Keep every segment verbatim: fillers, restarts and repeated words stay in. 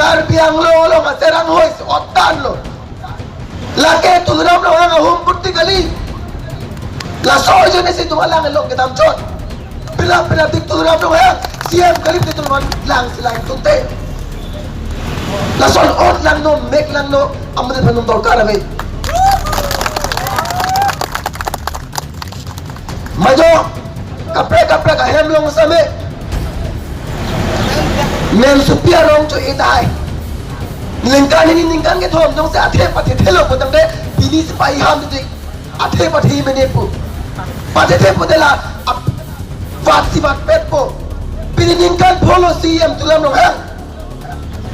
Karbi Anglong along aserang hoi si otan lo. Lake Tuliram Ronghang ahum purti kali. Laso ajoine si itum alang along kedam chot. Pila pila tik Tuliram Ronghang C M kali tik Tuliram lang si lang tunte. Lason ot langno, mek langno, amonit aphan nung dorkar ave. Majo, kaprek kaprek ahem along same. Mensopi arong cho-et tahai. Ningkan hini ningkan kethom jongsi athe pathethe lo pu tangte, pini si pai ham di. Athe pathe mene pu. Pathethe pu de la, ap-, vat si vatpet po. Pini ningkan phongo C M Tuliram Ronghang.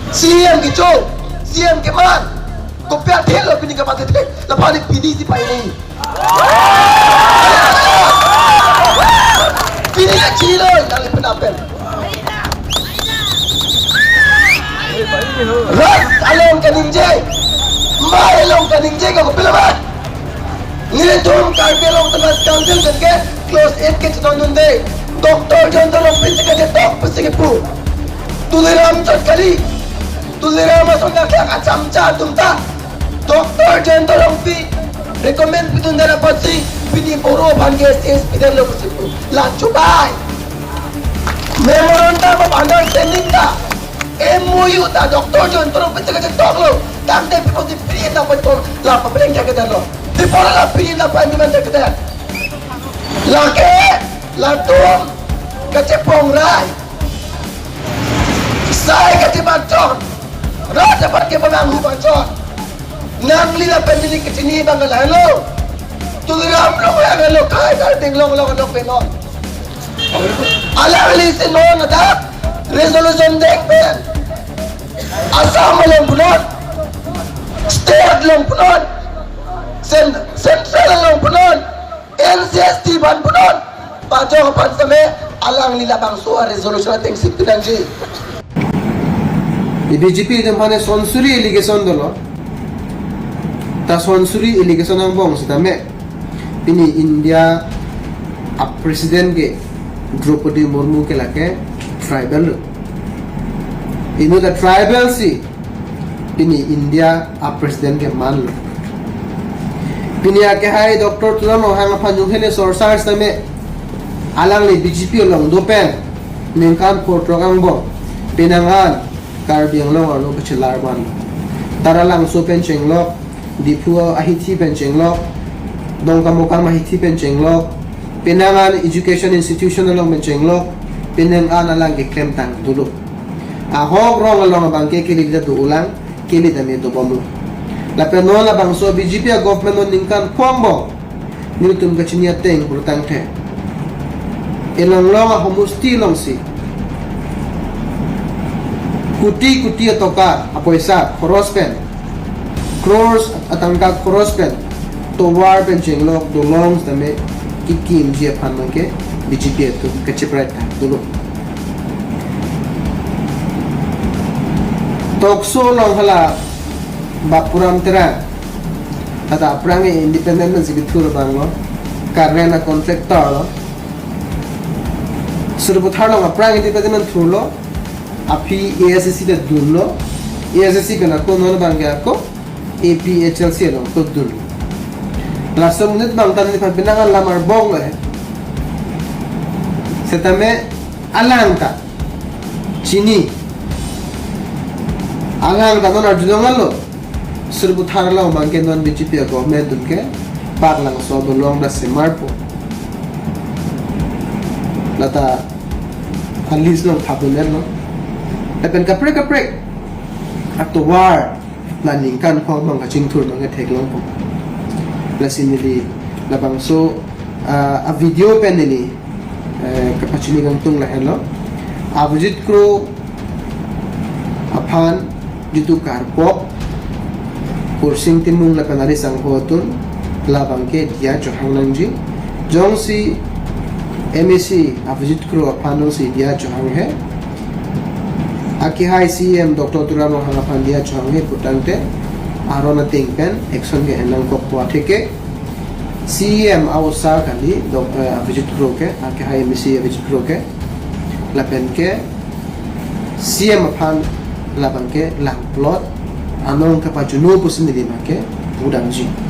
C M kecho, C M keman. Kopi athe lo pini kapathethe, la pini pini si pai ni. Pini la chilo, kali penapen. Rat along kaningje, mar along kaningje ka kopilo ba. Nelitum Karbi Anglong Autonomous Council pen ke clause eight ke chetongdunde. Doctor Jayanta Rongpi si kachetok pusi kepu. Tuliram chot kali. Tuliram ason aklak achamcha atum ta Doctor Jayanta Rongpi recommend pidun dara apotsi pini Boro aphan ke S T S pidun lo pusi pu. La chubai. Memorandum of Understanding ta, M O U ta Doctor Jayanta Rongpi si kachetok lo. Tangte pi apotsi pini ta pen la papleng jaga lo. Pi apot la pini ta pen implement jaga. Lake latum kachepong rai. Sai kachepangchon. Rat aphan kepamanghu pangchon. Nangli lapen neli kachini abang lahelo. Tuliram Ronghang lo khai kar ding long long long penon. Alangli si non adak resolution deng pen. Assam along punon. State along punon. Cen-, central along punon. N C S T aphan punon. Pajok aphan same alangli labangso a-resolution ateng sip pinangji. I B J P atum aphan sonsuri allegation dolo. Ta sonsuri allegation angbong sitame. Pini India a-president ke Draupadi Murmu ke lake tribal lo. Inut a-tribal si pini India a-president ke manlo. Pini akehai Doctor Tuliram Ronghang aphan junghe le sorsar sitame alangli B J P along do pen ningkan pho throk angbong penang an Karbi Anglong arlo kachelar manlo. Taralangso pen chenglok, Diphu ahithi pen chenglok, Dongkamukam ahithi pen chenglok, penang an education institution along pen chenglok, penang an alang keklemtang dolo. Ahok rong along abang ke kele ta do-olang, kele tame dobomlo. Lapen non labangso B J P a-government non ningkan pho angbong nelitum kachini ateng purtangthe, elong long ahomosti alongsi kuti kuti atoka apoisa khoros pen, crores atangka khoros pen tovar pen chenglok dolong sitame kikimji aphan abang ke B J P atum kacheprai ta dolo. Tokso along hala Bapuram Terang, ata aphrang independent pensi kethur abang lo, current a-contractor lo. Sarupathar along aphrang independent thurlo, aphi A S D C ta dunlo, A S D C ke nako non abang ke ako A P H L C along ko dunlo. Laso amonit abang ta neliphan penang alam arbong lo he. Setame alang ta chini. Alang ta non arjulong alo. Sarupathar along abang ke non B J P a-government atum ke Baklangso dolong ta semarpo. Lata a-list along thapdun-etlo. Lapen kaprek kaprek atovar la ningkan pho angbong kachingthur abang ke theklongpo. Lasi neli labangso, ah, a-video pen neli, eh, kapachini kangtung lahenlo. Avijit Kro aphan jitu karpok Kursing Timung lapen ari sangho atum labang ke diya chohang nangji. Jongsi M A C Avijit Kro aphan jongsi diya chohang he, akehai C E M Doctor Tuliram Ronghang aphan diya chohang he putangte aron ateng pen action ke-en nangkokpo atheke C E M a-osar kali Doc-, eh, Avijit Kro ke, akehai M A C Avijit Kro ke, lapen ke C E M aphan labangke lang plot anong kapajuno pusi neli abangke pudamji.